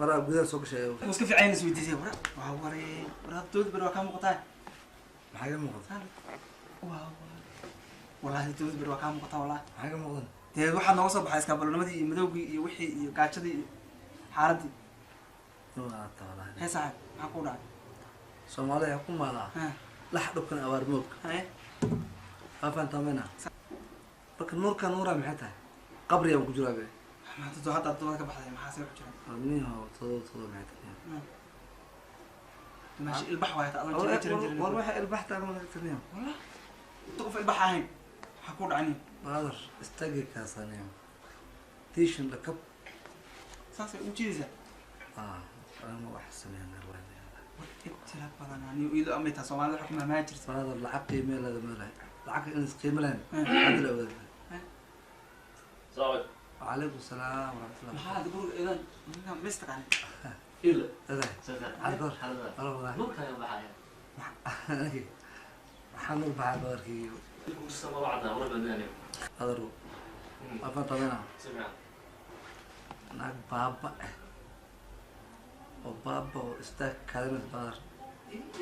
Maraa gudaha soo gashay. Wuu iska fiican is weydiisay. Wara waa ware, wara dowlad beri waa kaa muuqataa. Maxaa iga muuqata? Waa wallahi, dowlad beri waa kaa muuqataa wallahi. Maxaa iga muuqdan? Dee waxaa nooga soo baxay iskaabulnimadii iyo madowgii iyo wixii iyo gaajadii iyo xaaladii. Waata wallahi. Hee saaxib, maxaa ku dhacay? Soomaalida waxaa ku maalaa ha lax dhubkan abaar moog. Haye. Waa fahantaa mayna? Marka nuurka nuura maxay tahay? Qabriyaan ku jiraa be. Maanta doo hadda dabada ka baxday, maxaa se ku jira? Niho todoba todoba maxay tahay? Meesha ilbax waay, ta adan jira jiran jirin. War waxay ilbax tahay ma taniyo. Wallah inta qof ilbax ahayn, maxaa ku dhacay? Brother, istagi kaasaniyo tiishan dhakab. Saasay ugu jiidaysaa. Ah, ama wax sameyn. War ibtila badan aniyo iyadoo amay taa Soomaalida waxa ku mahmaha jirta. Brother, lacag qiime leeda ma lahay. Lacag in is qiime lahayn hadda la ogaada. Salaam. وعليكم السلام ورحمة الله. Maxaa hadda guriga idan ninka ma istaqaanin? Ila. Aday. Cabdor. Wala wala. Nurka ayaa baxaya. Waxaan u baxay badarkii. Sama wacda wala badnaani. Badaru. Afan tabena. Si fiican. Naag baaba ah. Oo baaba oo istaag kaadina badar.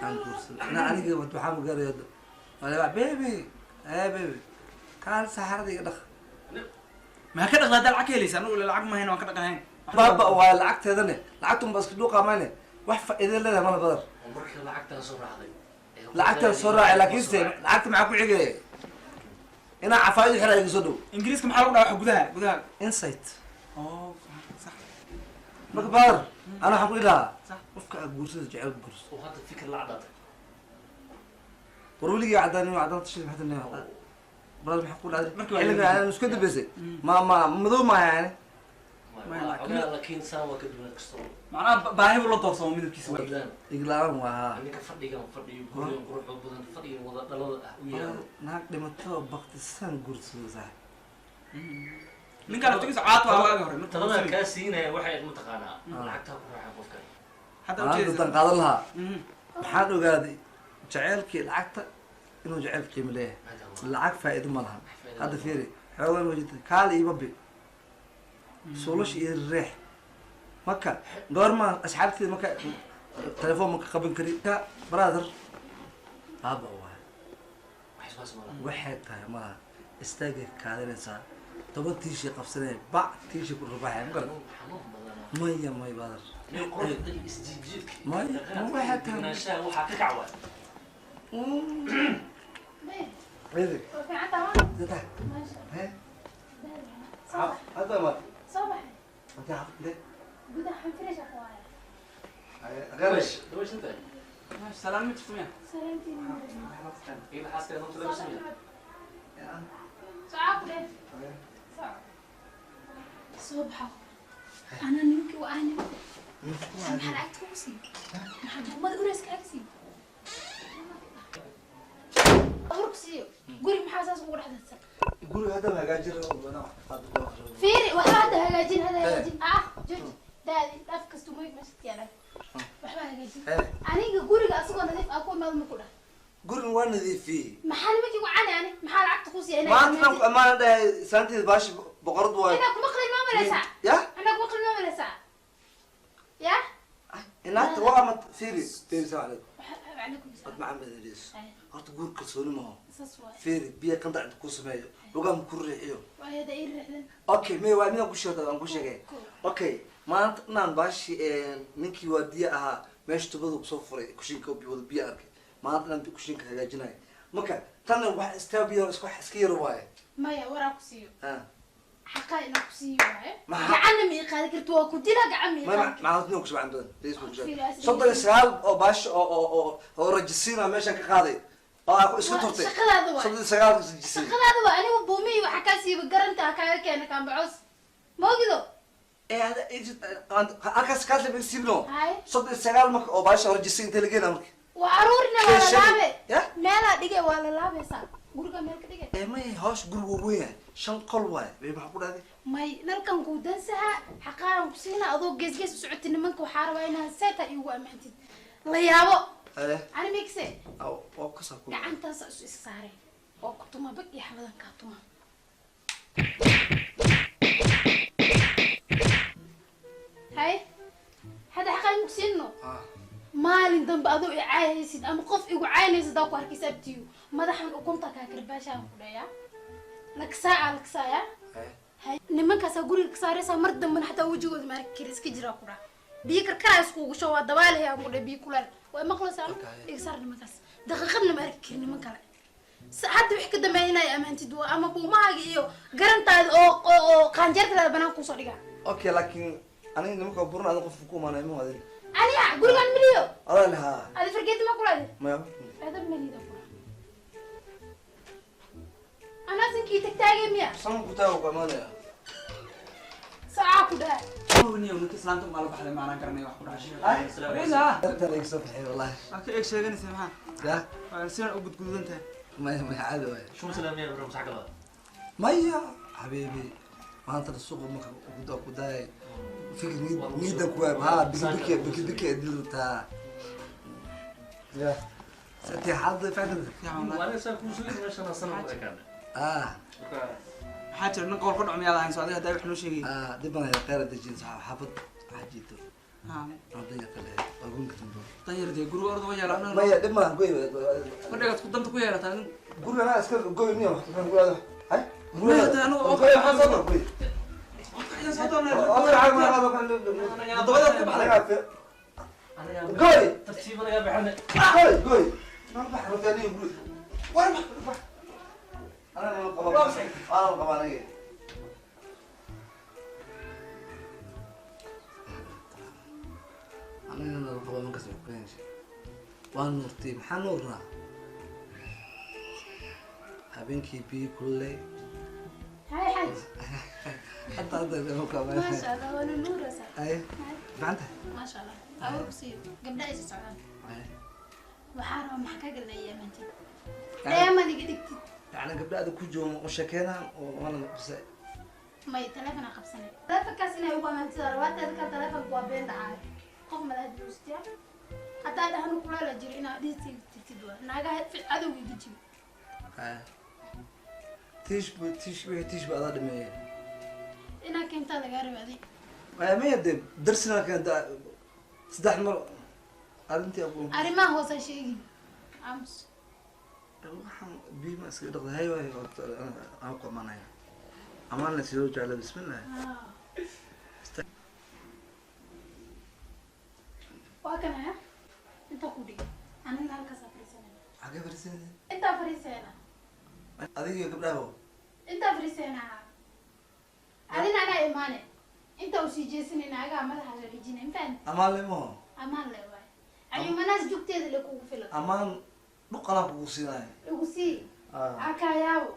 Aan guursaday. Na aniga waxaan u gaaraya. Wala baby. Hey baby. Kaal saxarada iga dhaq. Maxaa ka dhaqdaa? Lacag ka helaysa? Anigu ila lacag ma hayn, waan ka dhaqanayn. Baaba waa lacagteedane. Lacagtun baa iska dhuuqa mayne. Wax faa'iido leedahay mala badar. Oo markii lacagtaa soo raacday. Lacagtaan soo raacay, laakiinse lacagta maxaa ku xigaya? Inaa cafaayadu xiraa iga soo dhow. Ingiriiska maxaa lagu dhaha waxa gudaha gudaha? Insight. Oo sax. Marka baadar, ana waxaan ku idhahaa qofka aad guursada jecel guurso. Oo hadda fikir la cadaatay. War weligii cadaan inuu cadaan tashay maxaa tanaa baadar, maxaa ku dhacday? Markii waa xilliga aan isku dambeysay ma madow maaha yani. Laakiin saan waa ka duwan kastoo. Macnaha baahi buu la doorsamo midabkiisa waa. Wadlaan. Iglaan waa haa. Ninka fadhigan fadhiyo, gurigan quruxda badan fadhigan wada dhalada ah u yaalo. Naag dhimato oo baktisan guursada sax. Ninkaan laftigiisa caatu waa waagi hore marka. Taladan kaa siinaya waxay mataqaanaa lacagtaa ku raaxay qofkan. Hadda maanta ujeedaysa. Dan qaadan lahaa. Waxaan ogaaday jaceylkii lacagta inuu jaceyl qiimo leeyahay. Lacag faa'iido ma lahan. Hadda fiiri, xoogan wajita kaal iyo babi suulasha iyo reex. Marka goorma asxaabteeda marka telefoon ma ka qaban kari ka brother, baaba waay. Wax iswaas malaha. Waxay tahay malaha, istaagay kaadinaysaa, 10 tiishii qabsanaya, bac tiishii ku rabaxaya ma garan. Xanuun xanuun badanaa. Maya may brother. Nin quruxda iyo isjiidjiidka iyo Maya, dhaqanka ma waxay iyo tahay- degenaanshaha waxaa ka kac waay. Eedig. Waa fiican tahay. Zata. Maasha. He. Soo bax. Hadda ma Soo baxay. inta xafde. Gudaha xanfirish ku waaya. Garash. Dabash inta. Salaan ma jirto miya? Salaantiin. Ila xaaska nafta laga sameeyo. Soo ku leh. Soo. Soo baxa. Ana ninkii waa ani. Maxaa lacagta kugu siiyey? Maxaa duumada ureyska ag siiyey? Urku siiyo. Guri maxaa saas ugu dhex dadsan? Guriga hadda ma hagaajin rabo. Fiiri, waxba hadda hagaajin, hadda hagaajin. Ah, jooj. Daadi, dhaf kasto mooy meesha yaalaan. Waxba hagaajin. Aniga guriga asagoo nadiif ah ku imaad ma ku dhah. Guriga waa nadiifiyey. Maxaa nimankii wacani ani? Maxaa lacagta ku siiyay? Maanta dhan ku ammaana dhahay saanteeda baashi boqorad waay. Inaa kuma qalin ma malaysaa? Ya. Anaa kuma qalin ma malaysaa? Ya? Inaagta waa ama fiiri fiiri, salaam calaykum. Calaykum Ad salaam. Maxamed Idriis. Horta guur kalsooni maho. Saas waay. Fiiri, biyo qandac inta ku sameeyo, lugaha ku riixiyo. Waay hada ii riixdan. Okay, may waa midaan ku sheegay, aan ku sheegay. Okay, maanta inaan baashi ninkii waardiye ahaa meesha tubada kusoo furay kushinka oo wada biyo arkay. Maanta inaan kushinka hagaajinayo. Marka tanna wax istaab biyo isku iska yar waaye. Maya, waraa ku siiyo. Ah. Xaqaa inaa ku siiyo waaye. Maxaa- Gacanna ma ii qaadi karto, waa ku dilaa, gacan ma ii ma qaadi karto. maxaa ku shubcan badan Facebook. Fiiri, 39 oo baashi oo rajisiina meeshan ka qaaday oo aan isku Waa turtay. shaqadaada waay. 39 rajisiin. Shaqadaada waa anigu buumihi waxaa kaa siiba garanta ha kaaga keena kaambacos. Moogido? Ee hada halkaas kaas la siibno. Hay. 39 marka oo baashi oo rajisiin inta la geena marka. Waa aruurina, waa la laabe. Ya? Meelaa dhige, waa la laabaysaa. Guriga meel ka dhige. Ee may hoos gurigu waa weyn yahay, shan qol waaye bay. Maxaa ku dhahday? May nalkan kuu dansaha, xaqaaran ku siina adoo gees gees u socotay nimanka waxaa rabaa inaad seeta iigu ammaantid. La yaabo. Ee. Ani mikse. Waa ka saa ku. Gacantaas isu is saaray. Oo ku tuma bag iyo xabadan kaa tuma. Hay. Mugsiinno. Ah. Maalin dambe adoo i caayaysid ama qof igu caynaysid daa ku arkaysa abtiyu madaxan ukunta kaa karbaashaan ku dhayaa laksaa laksaaya. Hay. Nimankaasaa guriga ka saaraysaa mar dambena xataa wejigooda ma arki kari, iska jiraa ku dhaha. Biyo karkaraa iskugu sho waa dabaalayaa ku dhaha, biyo kuleel waa maqlaysaa. Okay. Iga saar nimankaas, daqiiqadna ma arki kari niman kale. Hadda wixii ka dambeeya inay amaantid waa ama buumahaaga iyo garantaada oo qaanjeertaada banaan kusoo dhigaa. Okay, laakiin aniga nimanka buran ada qofka ku imaanay ma adin. Aniga gurigaan miliyo. Adaa lahaa. Adi fargeeti ma kulaadi? Maya. Edab melida kula anaa sinkii tagtaagay miya? San ku taago ku imaanaya. Saacaa ku dhaha. Niyo ninka islaanta umaa la baxday, maanaan garanay wax ku dhacay. Ay. Weyna. Darta laga soo baxay wallahi. Waa ka eeg sheeganaysa maxaa? Ya. Waa sidan u gudgududan tahay. Maya, maya, caadi waay. Shuu salaamiya bro, masax kala. Maya xabiibi, maanta suuqa marka ku daay fikir niida ku ha biki biki biki biki dilta ya sati xad fahamta. Fiican wallahi. Waa saa ku soo meesha sana ku ekaan. Ah. Maxaa jira? Nin qowl ku dhaco miyaad ahayn? Soo adiga haddaa wax noo sheegay. Ah, dib baan khayr dejin xaafad xajiito. Ha. Ardayga kale agunka tumbo. Dan yar dee guriga orda waa yeelaa. Maya, dib ma goy. Fadhigaad ku danta ku yeelataa nin. Guriga anaa iska goy niyo wax ku aado hay. Maya, hadda anigu oo- goy waxaan soo goy. Ayaan soo doonay. Todobadaad ka baxday. Goy. Tartiib laga baxana. Goy goy nala bax rafyaaniyo guri war bax bax anaa nala qaba, anaa nala qaba aniga. Aniga nala qaba markaas wax keenaysa waa nuurtay. Maxaa nuurnaa habeenkii biyo kulule. Hay xaj. Hadda hadda Maasha Allah, waa nuuraysaa. Ay, gacanta. Maasha Allah, awood ku siiyo gabdhaha isa socdaan. Ay. Waxaa rabaa maxaa kaa galinaya amaantid dheeman iga dhigtid. Yacni gabdhaada ku jooga u sheekeynaan oo waana bise. May, taleefon aa qabsanay, taleefonkaas inay ugu amaantida rabaataada ka taleefonka waa been dhacaayo. Qof madaxa duustiya haddaa dhahanu kulaala jiro inaad dhihi tirtid waa naagaha cadowga iga jibi. Ay. Tiish bu tiish wixii tiish ba adaa dhameeyay. Inaa keentaa lagaa raba adig. Maya, dee darsina keenta saddex mar arrintii aku. Arrimaha hoose ha sheegin, aamus. Waxaan biyo ma iskaga dhaqday. Hay waay, aan ku amaanaya amaan la sidoo jecla bismillah. Waa kan haya, intaa ku dhig, anigana halkaasaa fariisanayna. Xagee fariisanaysa? Intaa fariisanayna. Adiga iyo gabdhaha. Intaa fariisanayna, adina anaa imaane inta usii jeesanayna agaha madaxa la dhijinay, mafahant? Amaan le maho. Amaan le waay, cayumanaas jugteeda le kugu filan. Amaan dhuqanaa kugu siinaya. Igu sii. Ah. Akayaabo.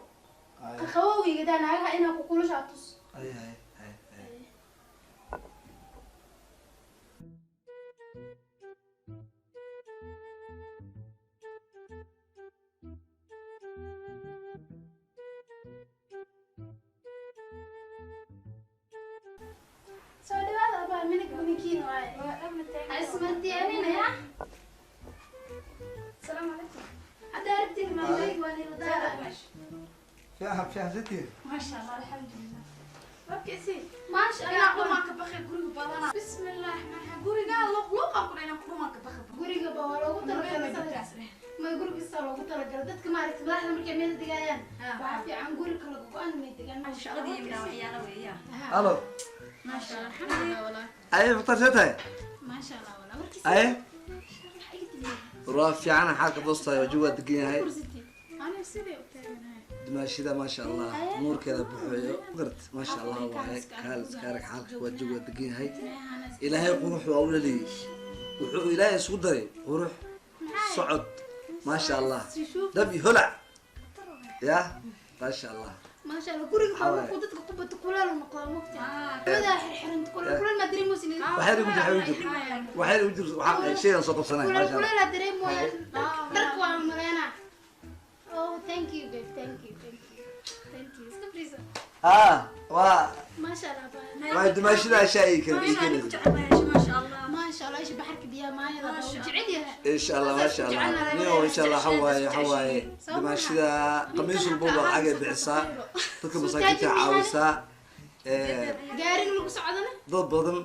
Ay. Qaqabowgiga daa naagaha inaa kukulushaa tus. Ay ay ay ay. Soo dhawaada abaa, minig mininkiina waaye, ha ismartiyaninaya. السلام عليكم. Haddaa rabtid maamooyinka waa nila daara. Fiican fiican sitii. ما شاء الله، الحمد لله. وكسي. Maasha أنا Allah. قوم كبخي غوري بدنا. بسم الله الرحمن الرحيم. غوري قال لوق لوق أقول أنا قوم كبخي. Guriga ba waa loogu talagalay, ma guri kasta loogu talagalay dadka maaragtay madaxda markay meel degaayaan. Waxaa fiican guri kala go-an inay degaan. Maasha Allah. Halo. ما شاء الله، الحمد لله والله. Ay, mukhtaar, see tahay? ما شاء الله والله warkiisa. Ay, waa fiican xaalka boostaay, wajigu waa degan yahay. Kursiti. أنا سيدي وتاجنها. Dumaashida maasha Allah nuurkeeda buuxeeyo garad maasha Allah waaye kaal iskaarag xaalka wajigu waa degan yahay. Ilaahay qurux waa u dhaliyey, wuxuu ilaahay isku daray qurux socod maasha Allah, dab iyo holac ya maasha Allah. ما شاء الله, guriga Waxaa baa waaye. markuu dadka ku bato kuleel uu noqdaa, mugta wadaa xirxiran kuleel kuleel ma dareemaysin. Waxyar igu jir, waxyar igu jir, waxyar igu jir, waxaa shaygan soo qabsanaya kuleel maasha Allah. Kuleel aa dareemooya dharka waa maleena. Oh, thank you babe, thank you, thank you, thank you. Iska fariisa. Haa, waa. ما شاء الله baa. Waa dumaashida ashaa ii keen ii keenaysa. ما شاء الله. ما شاء الله, isha baxarka biyaha maayada Ma baa sha uu jecel yahay. Insha Allah, maasha Allah niyo insha Allah waxa waaye dumaashida qamiis walba lacag ay bixisaa, dadka masaakiinta caawisaa Gaariga lagu socdana. Dad badan.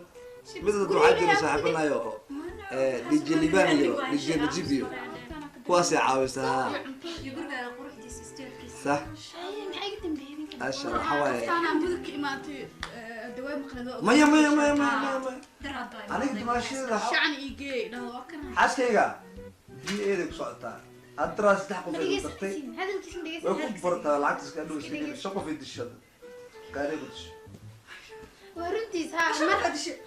Mid dad waxaa jira saaxiibanayo oo DJ Liban iyo DJ Najib iyo kuwaasay caawisaa. Iyo gurigaaga quruxdiisa, isteelkiisa. Sax. Ay, maxay iga dambeeyey idinka? Asha waxaa waaye. Qofkaana mudug ka imaatay, dawaab maqlado. Maya, maya, maya, maya, maya, maya. Daraad baa. Aniga dimaashadeeda shacan ii geey dhahdo waa kana. Xaaskayga VA da ku socotaa adraa 3 qof Ma ay ku dartay. dhegeysanaysiin hadalkiisa, ma Way ku dhegeysanaysiin? barataa lacagta iska dhow, iska geli 5 qof ay disho, gaari ku disho. Waa runtiis, ha mar,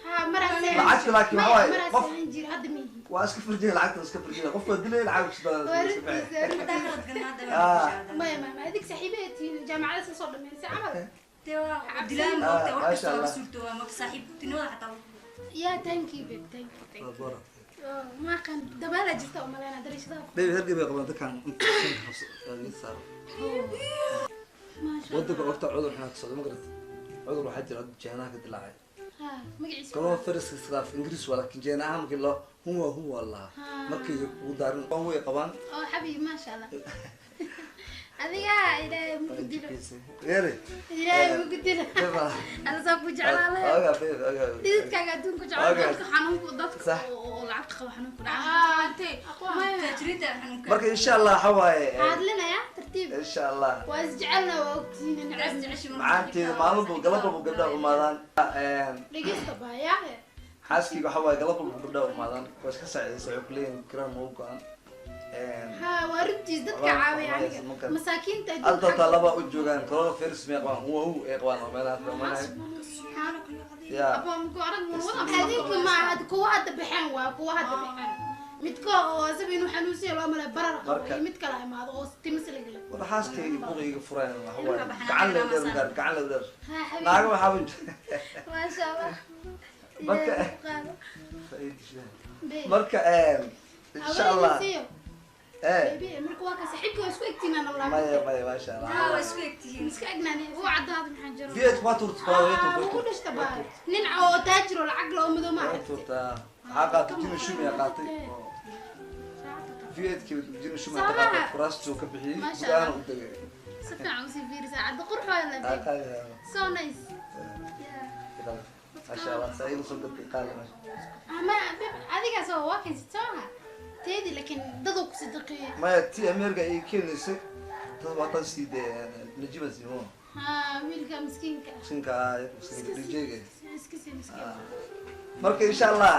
ha mar. Lacagta laakiin waxaa waaye, Mar qof- aseexan jiro, hadda ma yihin. Waa iska farjiga lacagta, iska farjiga qofka dilay lacag ku Waa runtiis, waa runtiis. Hadaa khalad galna hadda. Ah. Maya, maya, maya, adig saaxiibaha tihiin, jaamacada isla soo dhameysay camal. Dee waa dilaan Ah, moogta wax maasha kasta waa Allah. suurto, waa moogta saaxiibtinimada xataa. Yeah, thank you babe, thank you, thank you. Oh, ma aqaan, dabeelaa jirta oo maleyna dariishadaha. Baby, hergeb bay qabaan dadkan inta sanka qabso idin saaro. Maasha. Wadanka ogta cudur xunaa ka socda, ma garata? Cudur waxaa jira hadda jeenaha ka dilaacay. Ha, magaciisa? Kaloo fariska iskhilaaf Ingiriis waa, laakiin jeenaha markii loo huwa huwa lahaa markay kugu daarin way qabaan. Oo xabiib, maasha Allah, adiga Ilaahay muku dilo. Yere. Ilaahay muku dilo. Alla saa ku jeclaale. Oga baby, oga. Dhididkaaga adduunku jeclaa. Oga. Dadka xanuunku dadka Sax. oo lacagta qaba xanuunku Ah. dhaca intay taajiriinta xanuunka. Marka insha Allah waxa waaye Hadlinaya tartiib. Insha Allah. Waa isjecelna, waa ogtihiin neceb. Macaanteeda maalin walba galab walba gabdhaha umaadaan. Dhegeysta baayaa. Xaaskayga waxa waaye galab walba gabdhaha umaadaan, waa iska saacidaysa, waxay kuleeyihin kiraan ma u go-an. Ha, waa runtiis, dadka Walaal, caawiya walaal, aniga marka- masaakiinta hadda adduunka. taa laba u joogaan corona virus may qabaan, huwa hu ay qabaan oo meelahaas la umanayo ya. Adinku ma aha kuwa hadda baxeen, waa kuwa hadda baxeen, midko oo asaga inuu xanuunsiya loo malay barar qabo iyo mid kala imaado oo timis lagala. War xaaskayga buqiga furayaan waxa waaye gacan le dheer gaar, gacan le dheer. Ha xabiib. Naaga waxaa Maasha Allah. Marka- Ilaahay ku qaado. Marka insha Allah. Baby, marka waa ka saaxiibka, waa isku egtiinaan Allah. Maya, maya, maasha Allah. Waa isku egtihiin. Iska egnaani Wuu caddaada, maxaa jiro? Viet waa turta, waa turta. Wuu ku dhashta baa nin oo taajir oo lacag loo madow ma Waa aragtay. turtaa, waxaa qaatay Jimmy Shumi aa qaatay oo Vietki Jimmy Shumi aa qaatay, kuraastuu ka bixiyey. Maasha gudahan Allah. u degay. Si fiican usii fiiri saacadda, qurux waa la Aa, baby. qaali ah. So nice, yeah. Maasha Allah, saa igu soo gadtay qaali maasha. Ama babe, adigaas oo waa keensid soo maha teedi, laakiin dadoo ku sadaqeeyay. Maya, tii America ay keenaysay dad waa tan sii dee Najiba Simo. Ha, wiilka miskiinka ah. Sinka sinka DJ-ga. Iska sii miskiin. Marka insha Allah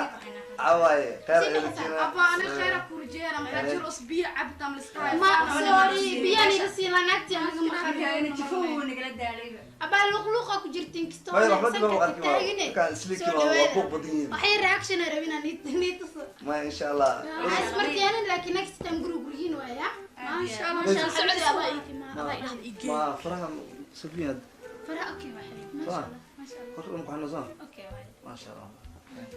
cawaaye khayr ay rajeyna. Abba, ana khayra ku rajeena, maxaa jiro os biyo cabitaan la iska Ma sorry, biyaan iga sii la naagti aniga ma qabin. Jifo nagala daalayba. Abaa, luqluuqa ku jirtin kastoo Maya, waxba dib sanka ma arkin, taagine. markaan isliiki Soo waa dhawaada. buuq badan yihiin. Waxay reaction ay rabin aan niituso. Maya, insha Allah. Waxaa ismartiyaanin, laakiin next time guri guryiin waaya. Maasha Allah. Maasha Socdi adaa ii timaada, adaa idhahda ii geey. Ma faraha sabiya. Faraha okay waa xabiib, maasha Allah, maasha Allah. Hor un ku xanuunsan. Okay waa. Maasha Allah.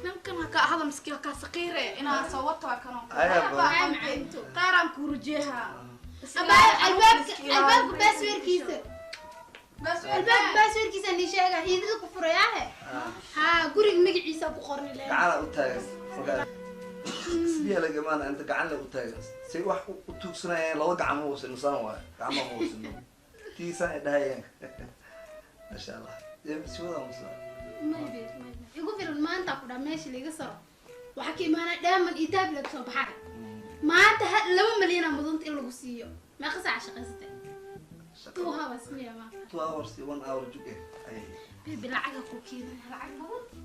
Ninkan ha ka ahada miskiin, ka saqiire inaa soo wato waa kanoo. Ayaa ba. Ay, macaanto. Khayraan ku rajeeha. Abaa, albaabka passwordkiisa, albaabka passwordkiisa ni sheega, iidada ku furayaahe. Ha, guriga magaciisa ku qorni leeyahay. Gacana u taagan marka sibiya laga maana inta gacan la u taagan say wax u tuugsanayeen, laba gacan ma wasi insaan waaye, gacma ma wasino tiisaan ay dhahayeen. Maasha Allah. Si wada musa. Maybe, maybe. Igu filan maanta ku dhaa meesha liiga saro. Waxaa ka imaanaya dheeman iyo dahab laga soo baxay. Maanta 2 malyan aa mudanta in lagu siiyo. Meeqa saaca shaqaysatay? 2 hours miya ma? 2 hours iyo 1 hour jug eh ay. Baby, lacaga ku keenaya, lacag badan.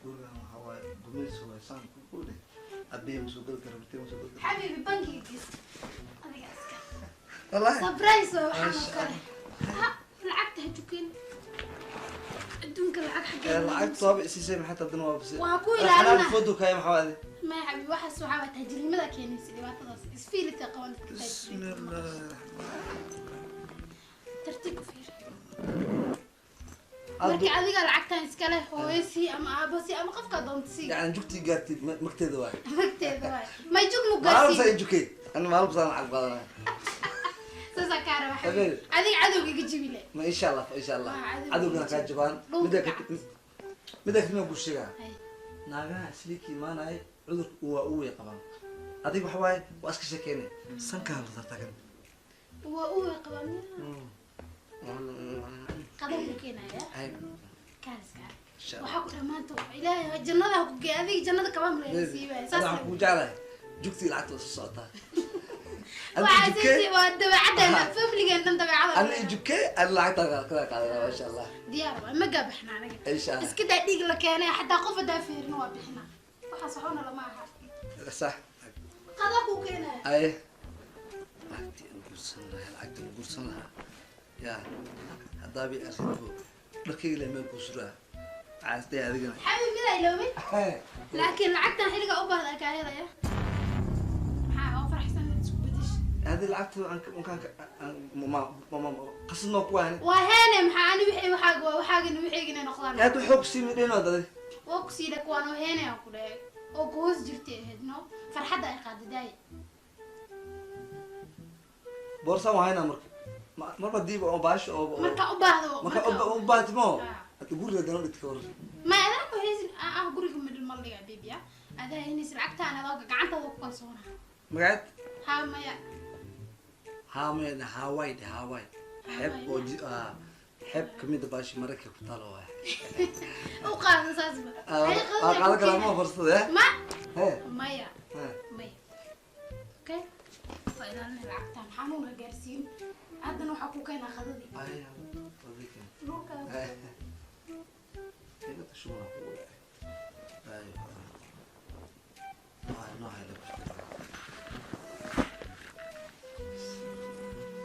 Gurigan waxaa waaye gumaysi waaye, saan ku dheh abey ma soo geli kara, bartay ma soo geli kara. Xabiibi, bankiga geysta. Adiga iska. Wallahi. Surprise waa waxaan oo kale. Ha, lacagta ha jukin. Adduunka lacag xaggee. Lacagta waaba isiisay, maxay tadana waa bisi. Waa ku ilaalina. Fodo kaya maxaa waade. Maya xabiibi, waxaas waxaa waa taajirnimada keenaysa dhibaatadaas. Isfiilita qaban dadka taajiriinta. Bismillah. Tartiib u fiiri. Marka adiga lacagtan iskale hooyo sii ama aabo sii ama qofka doonta sii. Yani jugtii gaartid magteeda waay. Magteeda waay, may jug mu Maalin gaarsiin. saa jukay ana maalin saan lacag qaadanaya. Saasaa kaa raba xabiibi. Habeen. Adiga cadowga iga jibi le. Ma insha Allah, insha Allah. Waa cadowga. Cadowgana kaa jabaan. Dhulka Mida ka gacanta. mida kamid ku sheegaa. Hay. Naagaha isliiki imaanaya cudurka waa u way qabaan. Adiga waxa waaye waa iska sheekeynay sankaa la tartagan. Waa uu qabaa miya? Qadar ku keenaya. Ay. Kaaliska. Insha Allah. Waxaa ku dhammaanta Ilaahay jannada ha ku geeyo, adiga jannada kaba maleyn siibaay saas. Waxaan kugu jeclahay jugtii lacagta waa soo socotaa. Waxaa siisi waa dabeecaddeena, familigeen dhan dabeecada. Ana ijukee, ana lacagta kada qaadana, maasha Allah. Diyaar waay, ma gaabaxna anaga. Insha Allah. Iska daa dhiig la keenay, xataa qof hadaa fiirina waa bixina, waxaas waxuna lama aha. Sax. Qada kuu keenaya. Ay, lacagtii aan guursan lahaa, lacagtii aan guursan lahaa yaa haddaaba arrintu dharkayga leh meel kuu suraa caastay adigana. Xabib, midaa iloobay, laakiin lacagtan xilliga u baahda kaa helaya. Maxaa oo faraxsan inaad isku bedesho? Hadi lacagta aan markaan ma ma qasadnoo ku ahni. Waa heene, maxaa ani wixii waxaaga waa waxaagana wixayga inay noqdaan. Aad waxoo kusii midheen dade. Waa kusii dhak waan oo heene aan ku dhahay oo ku hoos jirtay ahayd no farxadda ay qaaday daay. Boorsaan waa haynaa marka marba diib oo baasho oo Marka u baahdo. Marka u baahdi mo. Ah. Hada guriga dana dhigta war. Ma adaa ku haysin ah, guriga midhil ma dhiga baby ah, adaa haynaysa lacagtaan, adoo gacantaada ku kalsoona. Magaceed? Haa, maya. Haamay, Hawaii dhe, Hawaii xeeb oo xeeb kamid a baashi Maraykanka ku taalo waay. U qaado saasba. Waa qaadan karaa ma fursad eh. Ma he. Maya. He. Maya, okay, waa ilaalinay lacagtaan, xanuun ha gaarsiin. Haddana waxaa ku keenaa qadadii. Ay, adiga.